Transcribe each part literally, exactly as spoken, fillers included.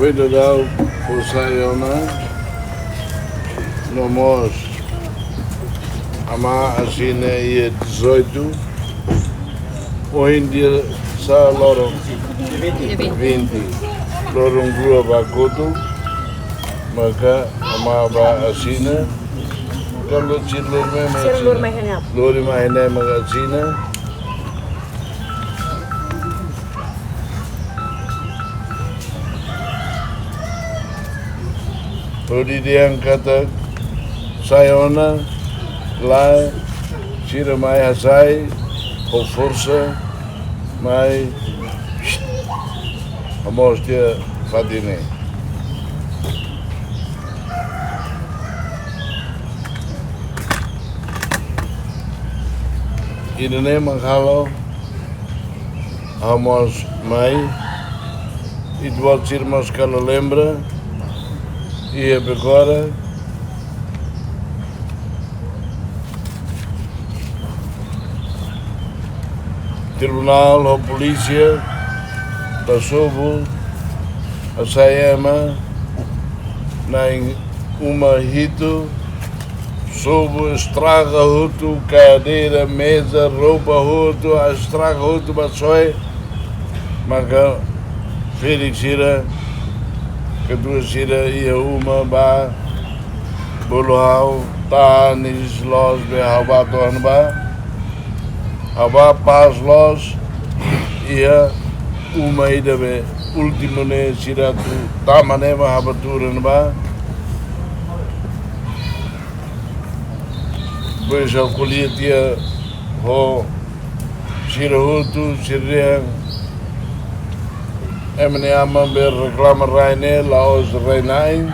Foi dau fó sai ona, no mós amá asina iha dezoito, ohin dia sa loron? Vinte. Loron rua ba kotuk, maka amá ba asina, kalau sira lori mai, sira lori mai asina. Lori mai ne'e maka asina. Hodi dehan katak sai ona, lae, sira mai hasai ho forsa, mai hamoos tiha fatin ne'e. Ida-ne'e mak halo ha'u mós mai, ita-boot sira mós kala lembra, iha Bekora, tribunál ho polísia ba sobu, hasai ema na'in uma hitu, sobu estraga hotu, kadeira, meza, roupa hotu, estraga hotu ba soe. Maka ferik sira, katuas sira iha uma ba bolu ha'u, tanis loos be ha'u bá to'o ne'ebá. Ha'u bá pás loos, iha uma ida be últimu ne'e sira atu tama ne'e mak ha'u bá tuur iha ne'ebá. Depois ha'u ko'alia tiha ho sira hotu, sira dehan ema nia aman be reklama rai ne'e la'ós rai-na'in.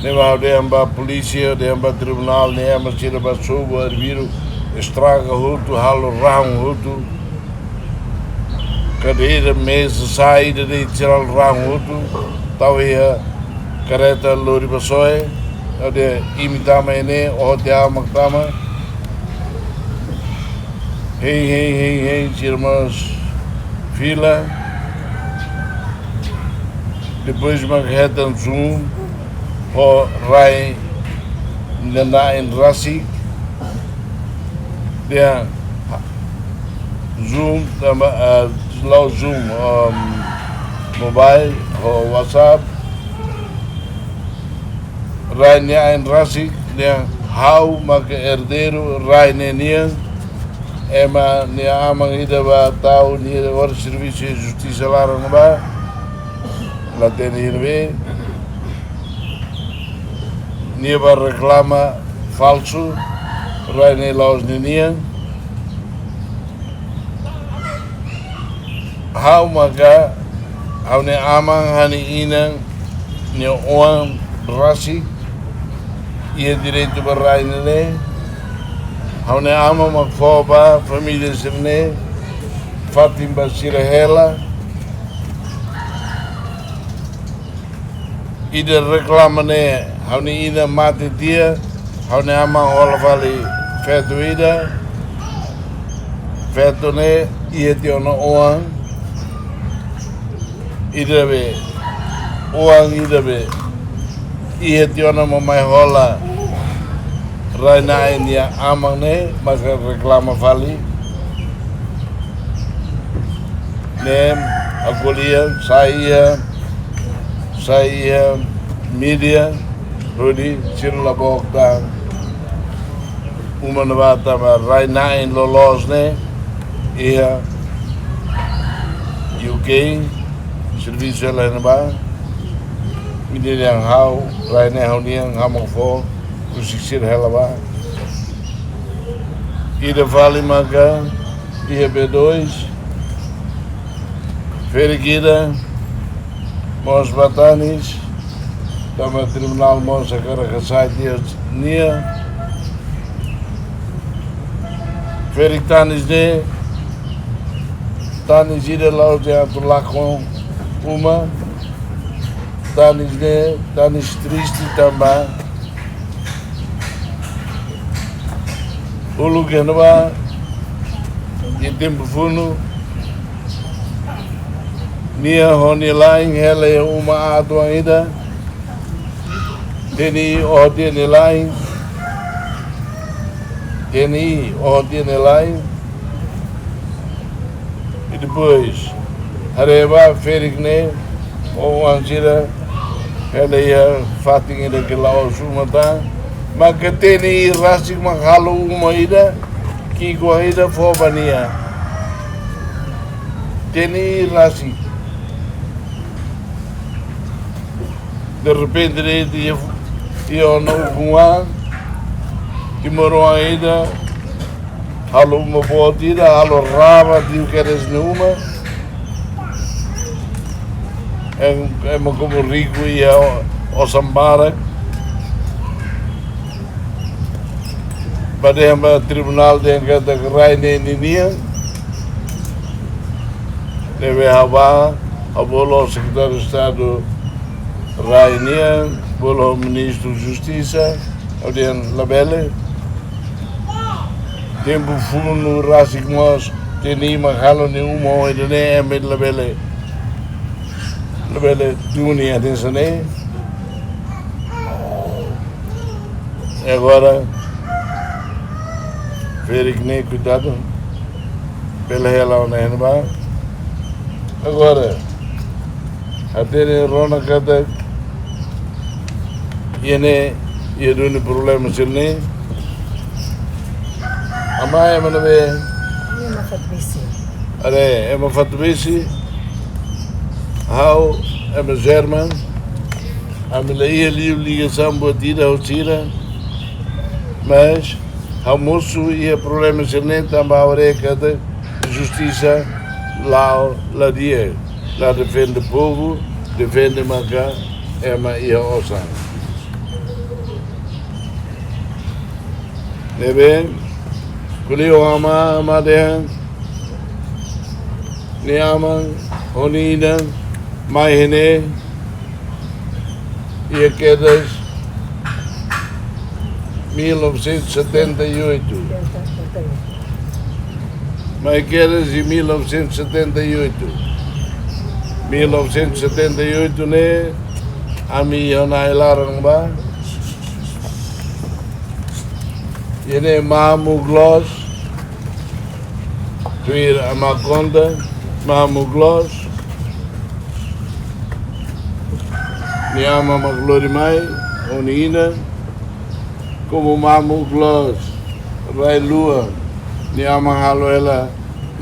Ne'e mak ha'u dehan ba polísia, dehan ba tribunál, ne'e ema sira bá sobu arbiru, estraga hotu, halo rahun hotu. Kadeira, meza, saida de'it sira halo rahun hotu, tau iha karreta lori ba soe, ha'u dehan imi tama iha ne'e, oho tiha ha'u mak tama. Hein, hein, hein, hein, sira mós fila. Depois mak hetan zoom ho rai nia na'in rasik. Dehan zoom tanba, ah, la'ós zoom, um, mobile ho WhatsApp. Rai nia na'in rasik dehan ha'u maka herdeiru rai ne'e nian. Ema nia aman ida bá tau nia oras servisu iha justisa laran ne'ebá. La hatene iha ne'ebé. Nia bá reklama falsu, rai ne'e la'ós ninian. Ha'u maka, ha'u-nia aman, ha'u-nia inan nia oan rasik, iha direitu ba rai ne'e. Ha'u-nia aman mak fó ba família sira-ne'e, fatin ba sira hela. Ida reklama ne'e, ha'u-nia inan mate tiha, ha'u-nia aman hola fali feto ida, feto ne'e iha tiha ona oan, ida be, oan ida be iha tiha ona mak mai hola rai-na'in nia aman ne'e, maka reklama fali. Ne'e ha'u ko'alia, sai iha, sai iha mídia, hodi sira la book tan uma ne'ebá tanba rai-na'in loloos ne'e iha U K, servisu hela iha ne'ebá. Ida dehan ha'u, rai ne'e ha'u-nian, ha'u mak fó, husik sira hela bá. Ida fali maka iha B dois, ferik ida mós bá tanis, tanba tribunál mós hakarak hasai tiha nia. Ferik tanis ne'e, tanis ida la'ós dehan atu lakon uma, tanis ne'e, tanis triste tanba uluk iha ne'ebá, iha tempu funu, Nia ho nia la'en hela iha uma atuan ida. Teni oho tiha nia la'en. Teni oho tiha nia la'en. I depois, haree ba ferik ne'e, oan sira, hela iha fatin ida ke la'ós uma tan, maka teni rasik mak halo uma ida, ki'ik ida fó ba nia. Teni rasik. De repente, de'it iha, iha ona ukun-an, timoroan ida, halo uma boot ida, halo raba, tiu kedas nia uma. Em, ema komu riku iha osan barak. Ba dehan ba tribunál dehan katak rai ne'e ninian. Ne'ebé ha'u bá, ha'u bolu Sekretáriu Estadu rai nian, bolu Ministru Justisa, ha'u dehan labele. Tempu funu rasik mós, teni mak halo nia uma ohin ida-ne'e, ema labele. Labele duni hanesan ne'e. E agora, ferik ne'e kuidadu. Bele hela ona iha ne'ebá. Agora, hatene rona katak iha ne'e, iha duni problema sira-ne'e. Ama ema ne'ebé? Ema Fatbisi. Are, ema Fatbisi. Ha'u, ema German. Ami la iha liu ligasaun boot ida ho sira. Mas, ha'u mosu iha problema sira-ne'e tanba ha'u haree katak justisa la'o la di'ak, la defende povu, defende maka ema iha osan. Ne'ebé, ko'alia ho ama, ama dehan, nia aman, ho nia inan, mai iha ne'e, iha kedas mil novecentos e setenta e oito. Mai kedas iha mil novecentos e setenta e oito. Mil novecentos e setenta e oito ne'e, ami iha ona ai-laran ba. Iha ne'e mamuk loos, tuir ama konta, mamuk loos. Nia ama mak lori mai, ho nia inan, komu mamuk loos, rai-luan, nia ama halo hela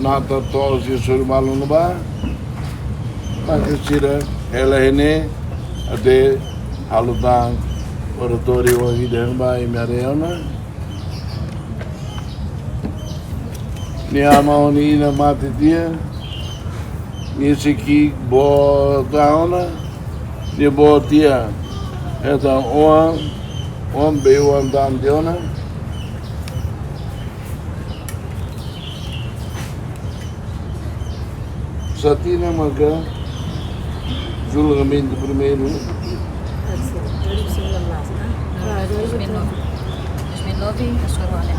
natar to'os iha sorin-balun ne'ebá, maka sira hela iha ne'e, até halo tan oratóriu oan ida ne'ebá, imi haree ona. Nia ama ho nia inan mate tiha, nia sei ki'ik boot ona, nia boot tiha hetan oan, oan bei-oan tan tiha ona. Sá tinan maka julgamentu primeiru? Ah, dois mil e nove. Dois mil e nove, a sua avó, né?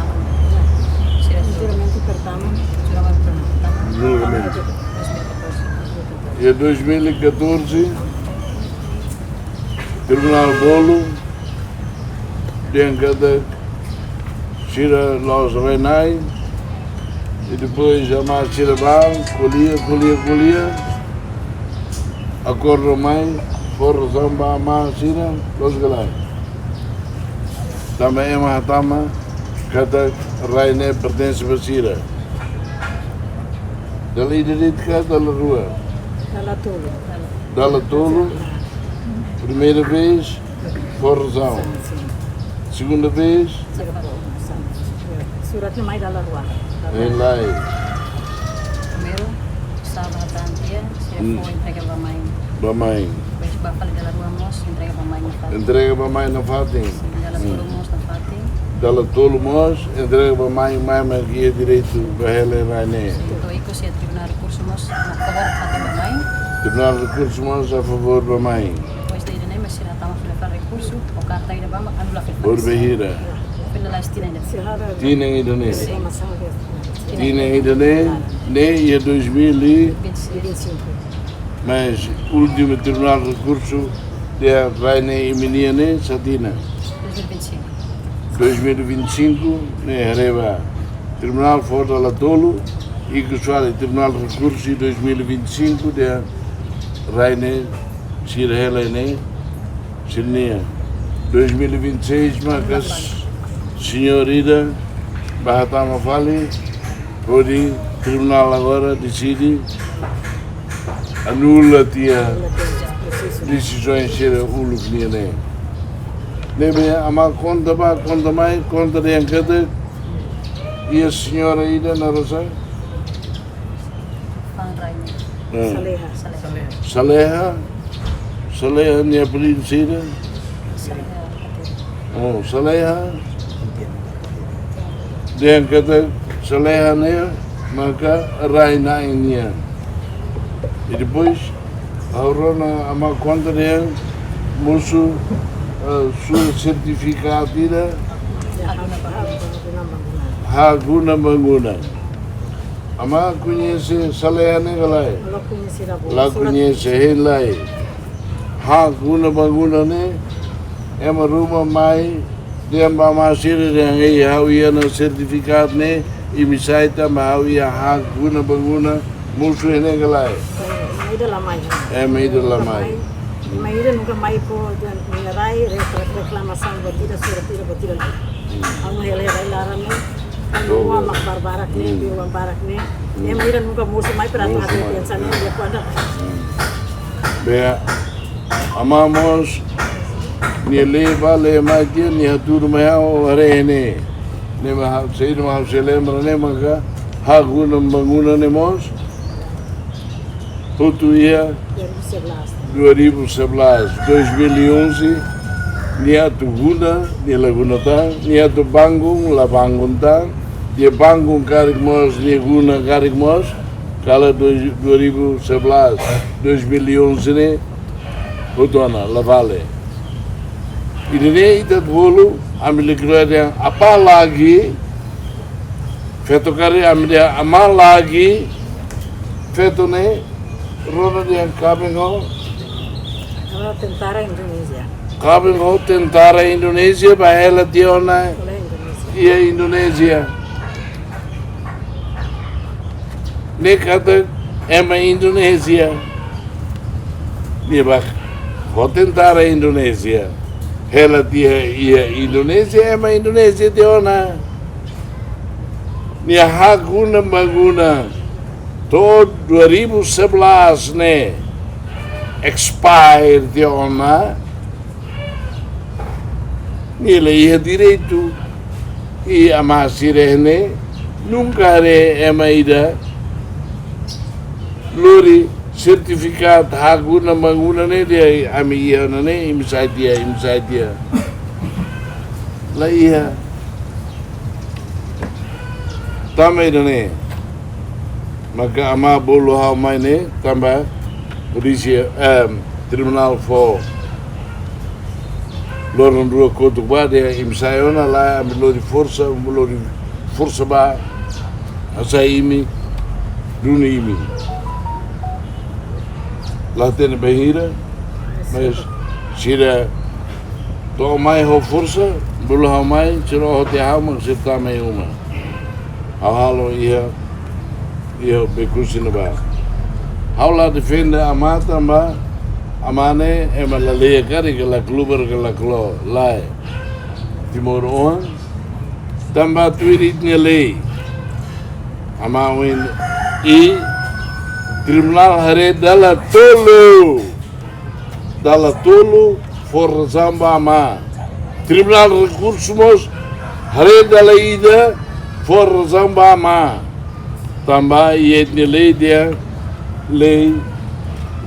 Julgamentu pertama. Julgamentu pertama. Julgamentu. Dois mil e catorze. Iha dois mil e catorze, tribunál bolu dehan katak sira la'ós rai-na'in, i depois ama sira bá, ko'alia, ko'alia, ko'alia, akordu mai, fó razaun ba ama sira, loos ka lae. Tanba ema hatama katak rai ne'e pertense ba sira. Dala ida de'it ka dala rua? Dala tolu. Dala tolu. Primeira vez, fó razaun. Sin, sin. Segunda vez? Sira fó, sin. Surat ne'e mai dala rua. Em lai. Primeiru, sá ba tan tiha, sira fó entrega ba mãe. Ba mãe. Depois ba fali dala rua mós, entrega ba mãe nafatin. Entrega ba mãe nafatin. Sin, dala tolu mós nafatin. Dala tolu mós, entrega ba mãe, mãe mak iha direitu ba hela rai ne'e. Sin, entaun ikus iha tribunál rekursu mós a favór ba mãe. Tribunál rekursu mós a favór ba mãe. Depois de ida-ne'e, mas sira tama fila fali rekursu, ho karta ida ba mak anula fila fali. Hori bainhira? Finalize tinan ida. Tinan ida-ne'e. Sin. Tinan ida-ne'e, ne'e iha dois mil e vinte e cinco. Mas últimu Tribunál Rekursu dehan rai ne'e imi-nian ne'e sá tinan? Dois mil e vinte e cinco. Dois mil e vinte e cinco ne'e haree ba Tribunál fó dala tolu, ikus fali Tribunál Rekursu dois mil e vinte e cinco dehan rai ne'e sira hela ne'e sira-nian. Dois mil e vinte e seis maka señór ida bá hatama fali, hodi tribunál agora deside anula tiha desizaun sira uluk nian ne'e. Ne'ebé amá konta bá, konta mai, konta dehan katak iha señora ida naran sá? Fang Raini. Hmm. Saleha. Saleha. Saleha. Saleha nia apelidu saida? Saleha. Oh, Saleha. Dehan katak Saleha ne'e maka rai na'in nian. I depois, ha'u rona amá konta dehan mosu, eh, surat sertifikadu ida hak guna bangguna. Amá koñese Saleha ne'e ka lae? La koñese, la koñese, hein lai. Hak guna bangguna ne'e, ema ruma mai dehan ba amá sira dehan, ei, ha'u iha ona sertifikadu ne'e, imi sai tanba ha'u iha hak guna bangguna, mosu hein lai ka lae? Ema ida la mai. Ema ida la mai. Ema ida nunka mai fó dehan nia rai, re-, re-, reklamasaun buat ida, surat ida, buat ida la. Hmm. Ha'u hela rai laran ne'e, anu, oh, mak barbarak ne'e, hmm, biru barbarak ne'e. Hmm. Ema ida nunka mosu mai para, mosu mai, pensa ne'e, hmm, dia kuadra. Hmm. Be, amá mós, nia lee bá, lee mai tiha, nia hatudu mai ha'u haree ne'e. Ne'e mak ha'u, saida mak ha'u sei lembra ne'e maka hak guna bangguna ne'e mós hotu iha dua ribu sebelas, dois mil e onze, nia atu guna, nia la guna tan, nia atu bangun, la bangun tan, nia bangun karik mós, nia guna karik mós, kala dua, dua ribu sebelas, dois mil e onze ne'e, hotu ona, la vale. Ida-ne'e ita bolu, ami lekroa dehan apá lagi, feto karik ami dehan amá lagi, feto ne'e, rona dehan kaben ho. Rona tentara Indonézia. Kaben ho tentara Indonézia, bá hela tiha ona. Oleh Indonézia. Iha Indonézia. Ne'e katak ema Indonézia. Nia bá ho tentara Indonézia. Hela tiha iha Indonézia, ema Indonézia tiha ona. Nia hak guna bangguna to'o dua ribu sebelas ne'e expire tiha ona. Nia la iha direitu. I amá sira ne'e nunka haree ema ida lori sertifikadu hak guna bangguna ne'e dehan ami iha ona ne'e, imi sai tiha, imi sai tiha. La iha. Tanba ida-ne'e maka amá bolu ha'u mai ne'e, tanba polísia, em, tribunál fó loron rua kotuk bá dehan imi sai ona, lae, ami lori forsa, ami lori forsa bá hasai imi, duni imi. La hatene bainhira, mas sira to'o mai ho forsa, bolu ha'u mai, sira oho tiha ha'u mak sira tama iha uma. Ha'u halo iha, iha Oekusi ne'ebá. Ha'u la defende amá tanba amá ne'e ema laleia karik, la kluber ka la klo'o, lae. Timoroan, tanba tuir ita-nia lei. Amá oin, i tribunál haree dala tolu. Dala tolu fó razaun ba amá. Tribunál Rekursu mós haree dala ida, fó razaun ba amá. Tanba iha ita-nia lei dehan lei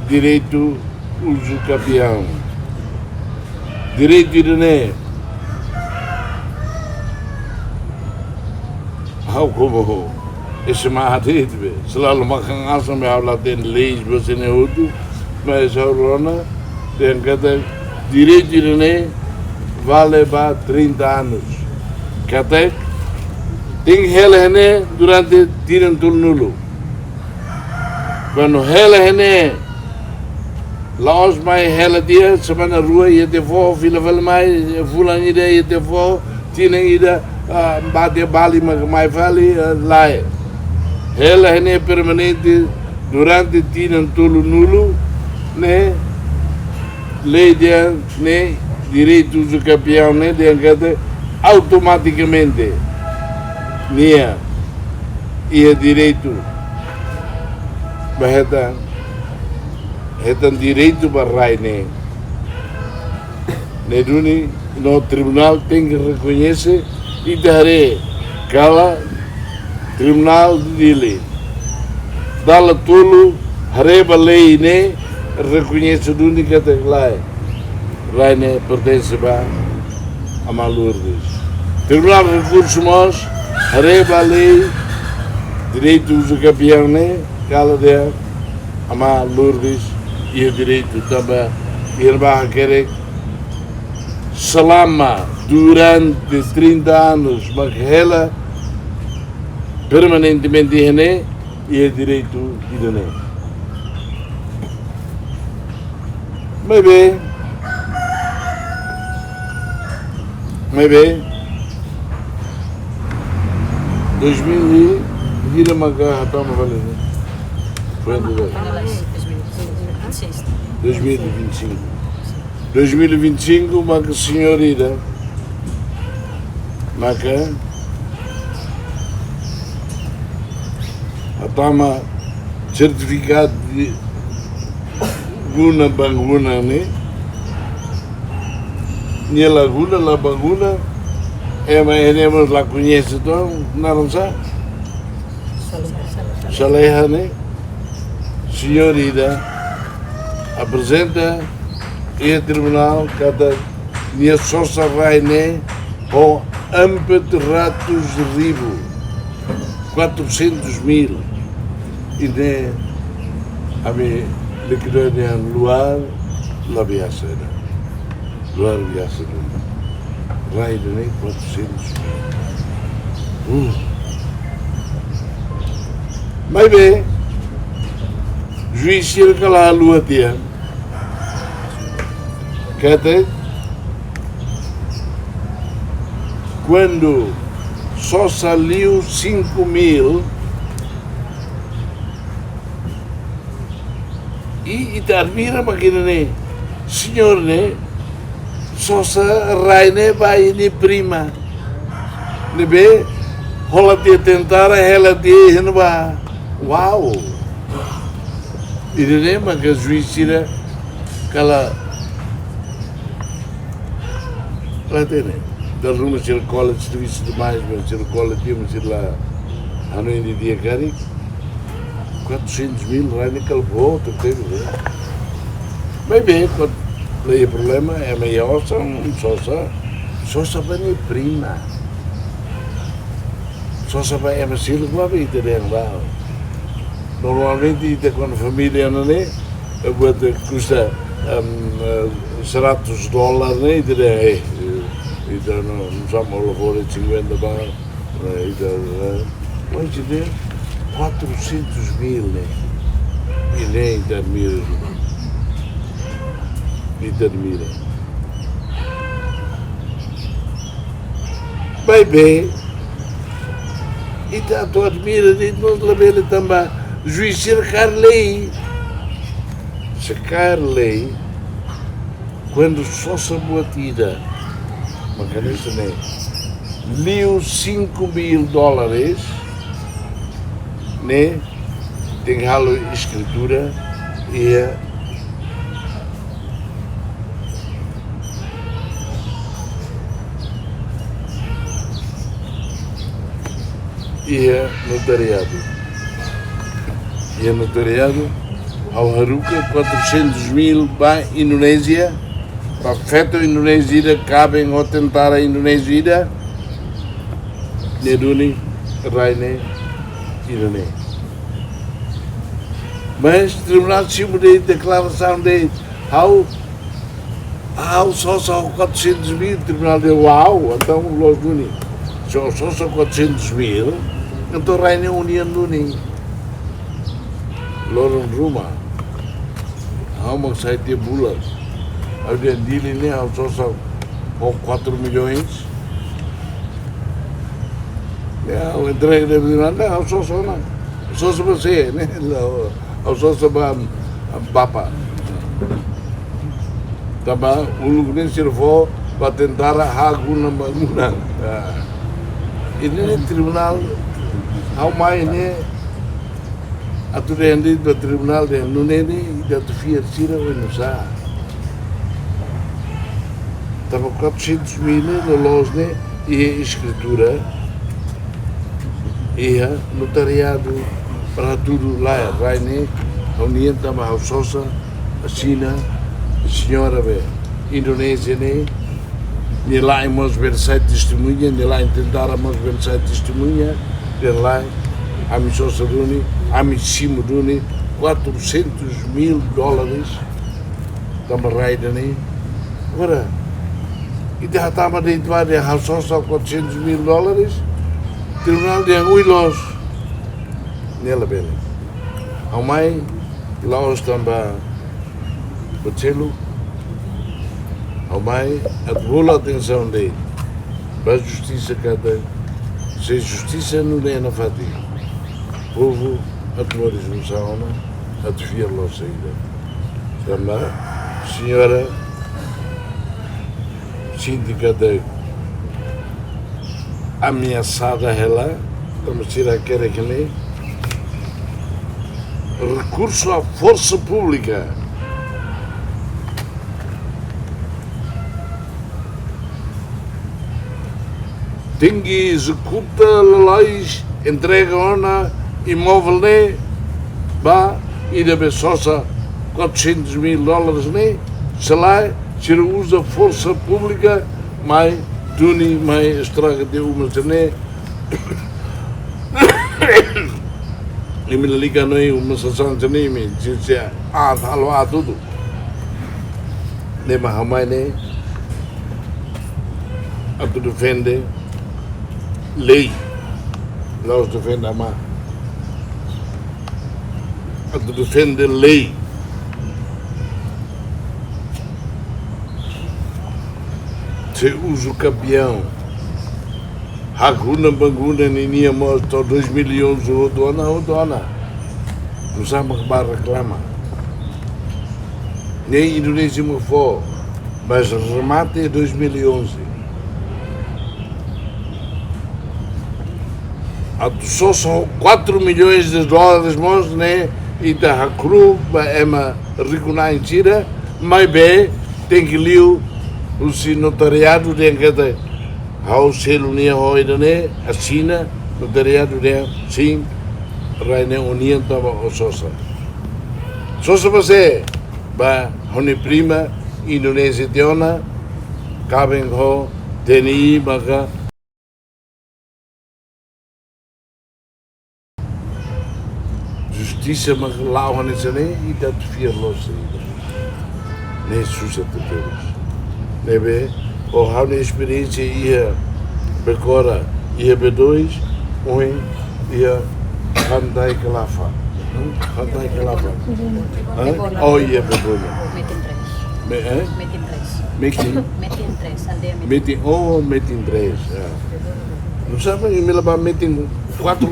direitu uzu kapiaun. Direitu ida-ne'e, ha'u komo ho ese mak hatete be, selalu makan asam be, ha'u la hatene leis ba sira-ne'e hotu, mas ha'u rona dehan katak direitu ida-ne'e vale ba trinta anos. Katak tenke hela iha ne'e durante tinan tolunulu. Kuandu hela iha ne'e La'ós mai hela tiha, semana rua iha tiha foho, fila fali mai, fulan ida iha tiha foho, tinan ida, ah, bá tiha Bali mak mai fali, ah, lae. Hela ne'e permanente durante tinan tolunulu, ne'e, lei dehan ne'e, direitu uzu kapiaun ne'e, dehan katak automatikamente nia iha direitu ba hetan, hetan direitu ba rai ne'e. Ne'e duni no tribunál tenke rekoñese, ita haree katak Tribunál de Dili dala tolu haree ba lei ne'e, rekoñese duni katak lae, rai ne'e pertense ba Amá Lourdes. Tribunál Rekursu mós haree ba lei direitu uzu kapiaun ne'e, katak dehan Amá Lourdes iha direitu tanba iha ne'ebá hakerek selama durante trinta anos mak hela permanentemente iha ne'e, iha direitu ida-ne'e. Maibé, maibé, dois mil e, hira maka hatama fali ne'e? Foi em dois mil e vinte e cinco. Dois mil e vinte e cinco. Dois mil e vinte e cinco, maka señór ida, maka hatama sertifikadu de guna bangguna ne'e, nia la guna, la bangguna, ema, ema la koñese, entaun, naran sá? Saleha ne'e, señór ida aprezenta iha tribunál katak nia sosa rai ne'e ho empat ratus ribu, quatrocentos mil. Ida-ne'e ami likidadu iha luar, la biasa ida. Luar biasa duni. Rai ida-ne'e quatrocentos mil. Hmm. Maibé, juís sira kala haluha tiha katak kuandu sosa liu cinco mil, i ita admira mak ida-ne'e, señór ne'e sosa rai ne'e ba nia prima ne'ebé hola tiha tentara, hela tiha iha ne'ebá. Uau! Ida-ne'e maka juís sira kala la hatene. Dala ruma sira kola servisu demais, mas sira kola tiha, mas sira la hanoin didi'ak karik. Quatrocentos mil rai ne'e kala boot tebes, eh. Maibé, kuandu la iha problema, ema iha osan, sosa, sosa ba nia prima. Sosa ba ema seluk ba, ita dehan ba. Normalmente, ita kuandu família ne'e, eh, buat kusta, em, eh, seratus dolar ne'e, ita dehan, eh, ita no, no sama lo fora cinquenta ba, eh, ita, eh, mas ita quatrocentos mil ne'e. I ne'e ita admira, ita admira. Maibé, ita atu admira de'it, no labele tanba juís sira kaer lei. Se kaer lei, kuandu sosa buat ida, maka hanesan ne'e, liu cinco mil dólares, ne'e, tenke halo eskritura iha iha notariadu. Iha notariadu, ha'u haruka quatrocentos mil ba Indonézia, ba feto Indonézia ida, kaben ho tentara Indonézia ida, ne'e duni rai ne'e ida-ne'e. Mas tribunál simu de'it, deklarasaun de'it, ha'u, ha'u sosa ho quatrocentos mil, tribunál dehan uau, entaun loos duni. Se ó sosa quatrocentos mil, entaun rai ne'e ó-nian duni. Loron ruma. Ha'u mak sai tiha bulan. Ha'u dehan Dili ne'e ha'u sosa ho quatro milhões. Ya, ha'u entrega de'it ne'e, ha'u sosa ona. Sosa ba sé, ne'e? Ha'u sosa ba bapa. Tanba uluk ne'e sira fó ba tentara hahú naran ba guna. Ah. Ida-ne'e tribunál, ha'u mai ne'e atu dehan de'it ba tribunál dehan nune'e ne'e ita atu fiar sira oinsá. Tanba quatrocentos mil ne'e loloos ne'e iha eskritura, iha notariadu, para tudu la, rai ne'e, ha'u-nian tanba ha'u sosa, asina, señora be, Indonézia ne'e, nia la'en mós bele sai testemuña, nia la'en tentara mós bele sai testemuña, dehan lae, ami sosa duni, ami simu duni, quatrocentos mil dólares, tanba rai ida-ne'e. Agora, ita hatama de'it ba dehan ha'u sosa quatrocentos mil dólares, tribunál dehan oin loos, ne'e labele. Ha'u mai, la'ós tanba ba selu, ha'u mai atu bolu atensaun de'it ba justisa katak, se justisa nune'e nafatin, povu atu moris nusá ona, atu fiar loos saida. Tanba señora sente katak ameasada hela, tanba sira hakerek ne'e rekursu à força pública. Tenke ezekuta lalais, entrega ona imóvel ne'e ba ida be sosa quatrocentos mil dólares ne'e, se lae, sira uza forsa públika, mai duni, mai estraga tiha uma sira-ne'e. Imi lalika hanoin uma sasán sira-ne'e, imi, se, se, ah, halo, ah, tudu. Ne'e mak ha'u mai ne'e atu defende lei. La'ós defende amá. Atu defende lei. Se uza kabiaun, hahú naran ba guna ninia mós to'o dois mil e onze, hotu ona, hotu ona. Nusá mak bá reklama? Ne'e Indonézia mak fó, mas remate dois mil e onze. Atu sosa quatro milhões de dólares mós ne'e, ita hakru'uk ba ema riku-na'in sira, maibé tenke liu husi notariadu dehan katak ha'u selu nia ho ida-ne'e, asina, notariadu dehan sin, rai ne'e ó-nian tanba ó sosa. Sosa ba sé? Ba ha'u-nia prima Indonézia tiha ona, kaben ho T N I maka justisa mak la'o hanesan ne'e, ita atu fiar loos saida. Ne'e susar tebes. Ne'ebé, ho ha'u-nia esperiénsia iha Becora, iha B dois, ohin, iha Kandai Kalafa. Hmm? Kandai Kalafa. Hã? Oh, iha Begoña. Metin três. Me, eh? Metin três. Metin? Metin três, aldeia Metin. Metin, oh, Metin três, ya. Nusá mak imi la bá Metin quatro?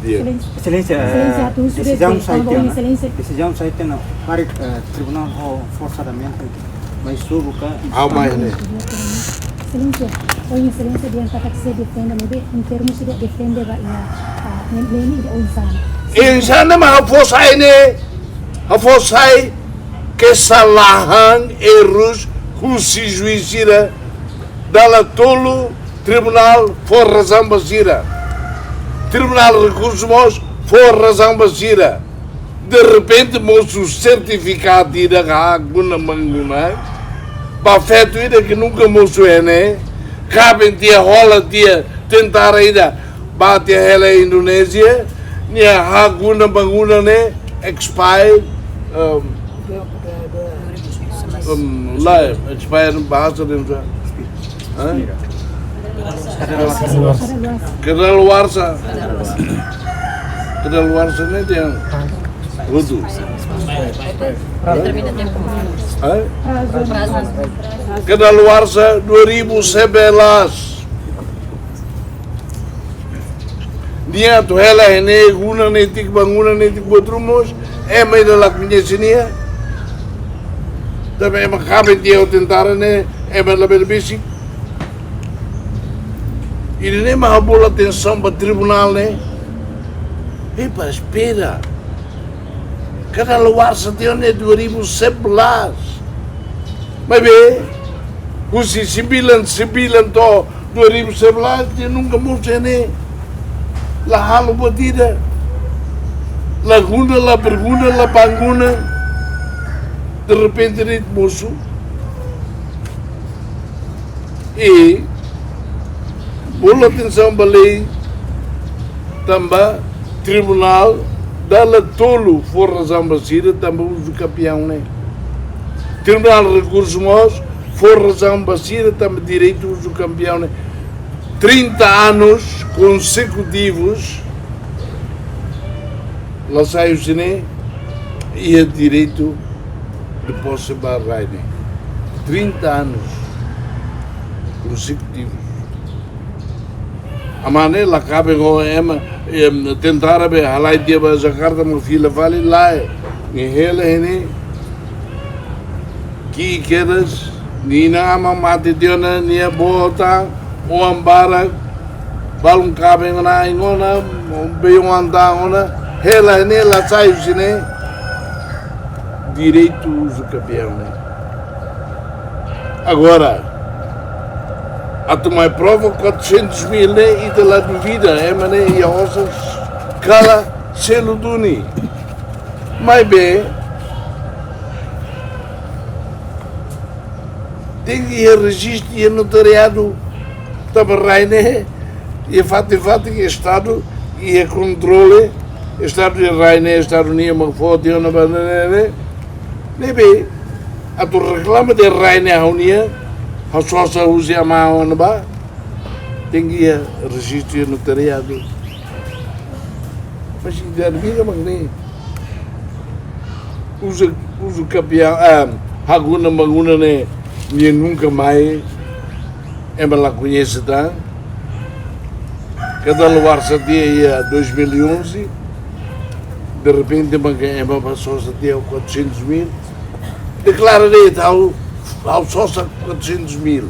Dia. Exelénsia, eh, desizaun sai tiha ona. Desizaun sai tiha ona. Karik, eh, tribunál ho forsadamente mai suru ka? Ha'u mai ne'e. Exelénsia, ohin Exelénsia dehan katak sei defende, maibé em termos de defende ba iha, ah, ne'e, ne'e, ne'e oinsá? Oinsá mak ha'u fó sai ne'e, ha'u fó sai kesalahan, errus husi juís sira, dala tolu tribunál fó razaun ba sira. Tribunál Rekursu mós fó razaun ba sira. Derrepente mosu sertifikadu ida ka guna manguna. Ba feto ida ke nunka mosu iha ne'e. Kaben tiha, hola tiha, tentara ida bá tiha hela Indonézia. Nia hahú naran ba guna ne'e expire, um, um, lae, expire bahasa dehan sa. Hã? Kadaluarsa. Kadaluarsa ne'e dehan. Hotu. Hã? Kadaluarsa dua ribu sebelas. Nia atu hela iha ne'e, guna netik, ba guna netik buat ruma mós, ema ida la koñese nia. Tanba ema kaben tiha ho tentara ne'e, ema labele besik. Ida-ne'e mak ha'u bolu atensaun ba tribunál ne'e. Ei, pa espera. Kadaluarsa tiha ne'e dua ribu sebelas. Maibé, husi sembilan sembilan to'o dua ribu sebelas, nia nunka mosu iha ne'e. La halo buat ida. La guna, la berguna, la ba guna. De repente, de'it mosu. I bolu atensaun ba lei, tanba tribunál dala tolu fó razaun ba sira tanba uzu kampiaun ne'e. Tribunál Rekursu mós fó razaun ba sira tanba direitu uzu kampiaun ne'e. Trinta anos consecutivos, la sai husi ne'e, iha direitu de pose ba rai ne'e. Trinta anos consecutivos. Ema ne'e la kaben ho ema, em, tentara be halai tiha ba Jakarta mak fila fali, lae. Nia hela iha ne'e. Ki'ik kedas, nia inan-aman mate tiha ona, nia bota, oan barak, balun kaben ona, ain ona, bei'oan tan ona, hela iha ne'e, la sai husi ne'e. Direitu uzu kampiaun ne'e. Agora, atu mai prova quatrocentos mil ne'e, ita la duvida, ema ne'e iha osan kala selu duni. Maibé, tenke iha rejistu iha notariadu, tanba rai ne'e iha fatin-fatin Estadu iha kontrole, Estadu iha rai ne'e, Estadu nian mak fó tiha ona ba ne'e, ne'e, ne'ebé atu reklama de'it rai ne'e ha'u-nian, ha'u sosa husi amá ona ba, tenke iha rejistu iha notariadu. Mas ida-ne'e mak ne'e. Uzu, uzu kampiaun, ah, hak guna-maguna ne'e, nia nunka mai, ema la koñese tan. Kadaluarsa tiha iha dois mil e onze, de repente, mak ema ba sosa tiha quatrocentos mil. Deklara de'it, ha'u, ha'u sosa quatrocentos mil.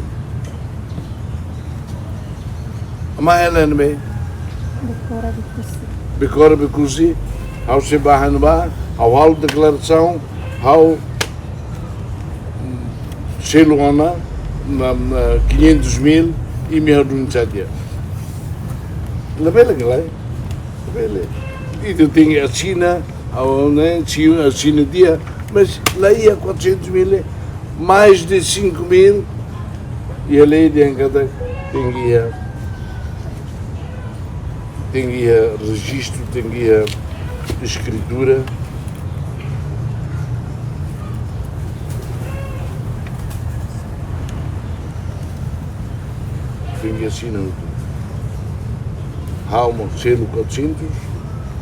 Amá hela iha ne'ebé? Bekora Bekusi. Bekora Bekusi, ha'u sei bá iha ne'ebá, ha'u halo deklarasaun, ha'u, mm, selu ona, na, na quinhentos mil, imi ha'u dun saja. Labele ka lae? Labele. Ita tenke asina, ha'u ne'e, sei asina tiha, mas la iha quatrocentos mil, mais de cinco mil, iha lei dehan katak tenke iha, tenke iha rejistu, tenke iha eskritura. Tenke asina hotu. Ha'u mak selu quatrocentos,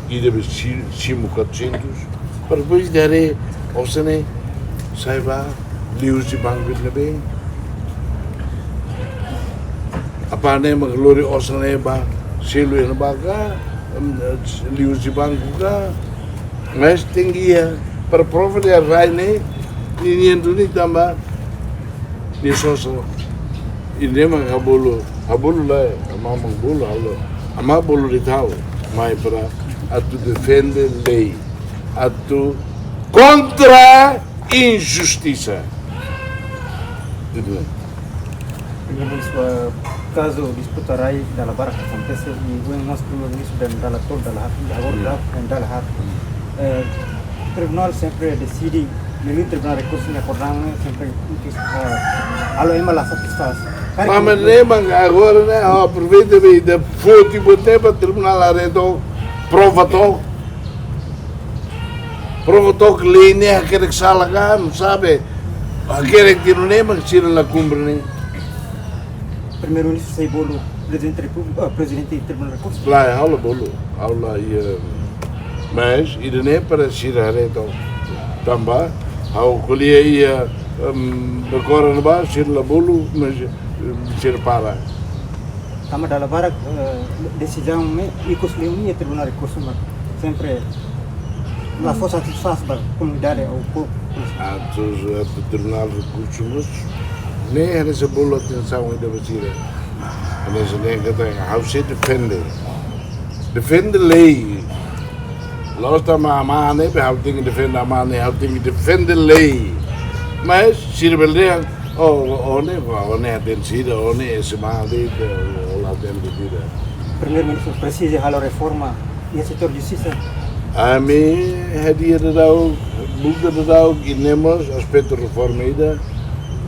ida be si-, simu quatrocentos, para depois ida haree osan ne'e sai ba liuhusi banku ne'ebé. Apá ne'e mak lori osan ne'e ba selu iha ne'ebá ka, em, liuhusi banku ka. Mas tenke iha para prova de'it rai ne'e, ninian duni tanba nia sosa. Ida-ne'e mak ha'u bolu, ha'u bolu lae, amá mak bolu, halo. Amá bolu de'it ha'u, mai para atu defende lei, atu kontra injustisa. Tudu. Primeiru-Ministru, eh, kazu disputa rai dala barak akontese, i ohin mós Primeiru-Ministru dehan dala tolu, dala haat, agora dala, eh, dala haat. Eh, tribunál sempre deside, liuliu Tribunál Rekursu nia akordaun ne'e sempre, eh, halo ema la satisfás. Karik, maibé ne'e mak agora ne'e, ha'u aproveita be ita foti buat ne'e ba tribunál haree took, prova took. Prova took lei ne'e hakerek sala ka, no sabe. Hakerek tiha ne'e mak sira la kumpre ne'e. Primeiru-Ministru sei bolu Prezidente Repúblika, ah, Prezidente Tribunál Rekursu? Lae, ha'u la bolu, ha'u la iha, Mas ida-ne'e para sira haree to'ok. Tanba ha'u ko'alia iha, em, Bekora ne'ebá, sira la bolu, mas, em, sira para. Tanba dala barak, eh, desizaun ne'e ikus liu iha Tribunál Rekursu Umanus. Sempre la fó satisfás ba komunidade ou povu. Atu, atu Tribunál Rekursu Umanus ne'e hanesan bolu atensaun ida ba sira. Hanesan ne'e katak ha'u sei defende. Defende lei. La'ós tanba amá ne'ebé ha'u tenke defende amá ne'e, ha'u tenke defende lei. Mas sira bele dehan, oh, oh ne'e, oh ne'e hatene sira, oh ne'e SMA de'it, oh la hatene sira. Primeiru-Ministru presiza halo reforma iha setór justisa. Ami hadi'a daudaun, buka daudaun, i ne'e mós aspetu reforma ida.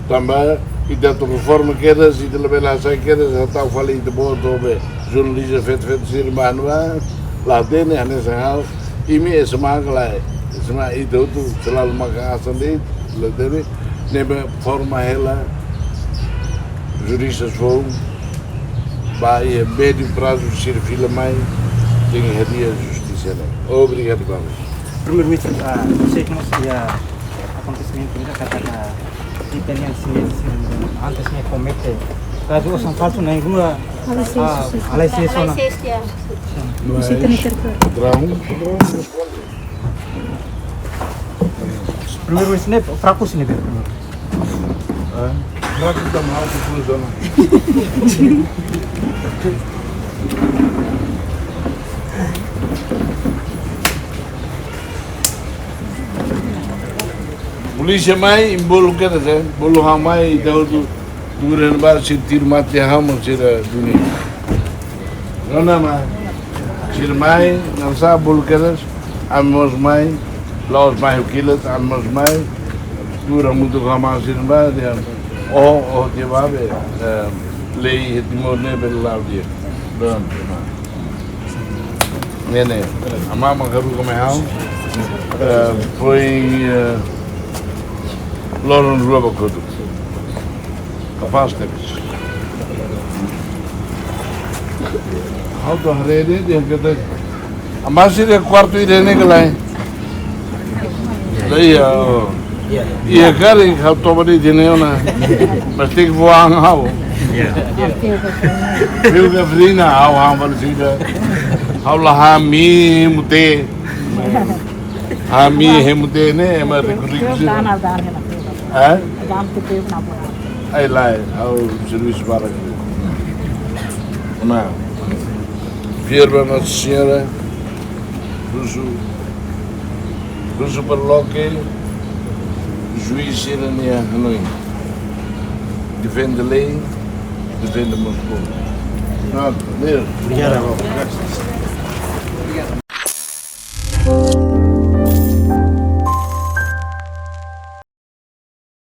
Tanba ita atu reforma kedas, ita labele hasai kedas, ita tau fali ita-boot, to'o be jornalista feto-feto sira ba ne'ebá, la hatene hanesan ha'u, imi SMA ka lae, SMA ita hotu selalu maka asan de'it, la hatene, ne'ebé forma hela, jurista foun, ba iha médiu prazu sira fila mai, tenke hadi'a justisa ne'e. Obrigadu, vamos. Primeiru-Ministru, ah, sei ke mós iha akontesimentu ida katak, ah, ita-nia sini, sini, antes nia komete kazu osan falsu na'in-rua, ah, alai seis ona. Alai seis, ya. Mas, Visita no território. Drown, drown. Primeiru-Ministru ne'e, fraku sini be, primeiru. Eh, fraku tanba ha'u ke funciona. Polísia mai, bolu kedas, eh, bolu ha'u mai, ita hotu, tuur iha ne'ebá, sira tiru mate ha'u mós sira duni. Rona mai, sira mai, nansá bolu kedas, ami mós mai, la'ós mai ho kilat, ami mós mai, tuur hamutuk ho amá sira ne'ebá, dehan, oh, oh, tiha ba be, eh, lei iha Timor ne'e bele la'o di'ak. Prontu, mai. Ne'e ne'e, amá mak haruka mai ha'u, eh, foin, eh, loron rua ba kotuk. Kapás tebes. Ha'u atu haree de'it, dehan katak, amá sira kuartu ida-ne'e ka lae. Lae, iha, oh. Iha karik ha'u toba de'it iha ne'e ona. Mas tenke fó an ha'u. Viu, Gavrina, ha'u han fali sira. Ha'u la han mi mute. Han mi hemu de'it ne'e, ema riku-riku sira. Eh? Ai lae, ha'u servisu barak. Ona, fiar ba Nossa Senhora, husu, husu para loke juís sira-nia hanoin. Defende lei, defende mós povu. Prontu, adeus. Obrigadu.